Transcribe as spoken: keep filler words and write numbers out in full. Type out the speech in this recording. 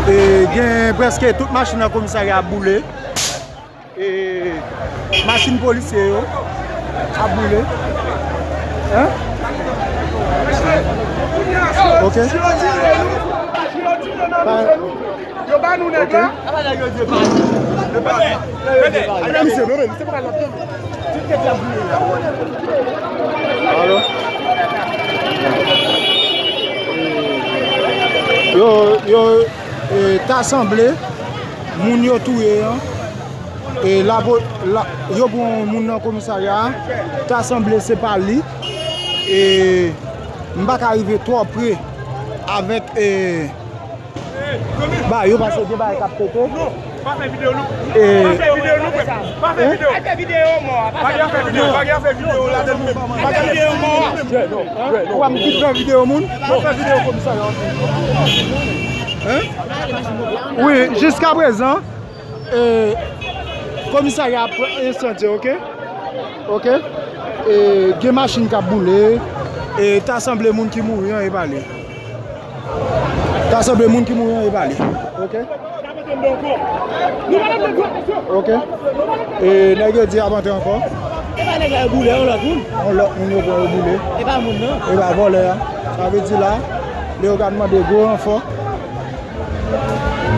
E, gen prèske tout machin nan komisarya ap boule. E, machin polisye yo ap boule. Hein? Ok. Pa- Yo ba nou nèg la. Alo? Yo, yo, e, ta sanble moun yo touye an. E, lapo-, la, yo pran moun nan komisarya a. Ta sanble se pa li. E, m pa ka rive twò pre avèk, e, ba, yo pase gen bagay k ap pete. Non, pa fè videyo, non. E, pa fè videyo, non, frè. Pa fè videyo. Pa fè videyo, mò. Pa fè videyo, pa fè videyo ladan, non. Pa fè videyo, mò. Ou pa m di fè videyo moun. Pa fè videyo komisarya. Hein? Wi, jiska prezan, e, komisarya ap pran ensandye, ok? Ok? E, gen machin k ap boule, e, ta sanble moun ki mouri an, e pa li. Ta sanble moun ki mouri an, e pa li. Ok? Ok? E, nèg yo di ap antre ankò. E pa nèg la yo boule, yon lòt moun. Yon lòt moun yo pran yo boule. E pa moun nan. E pa vòlè a. Sa vle di la, Leyogàn mande gwo ranfò.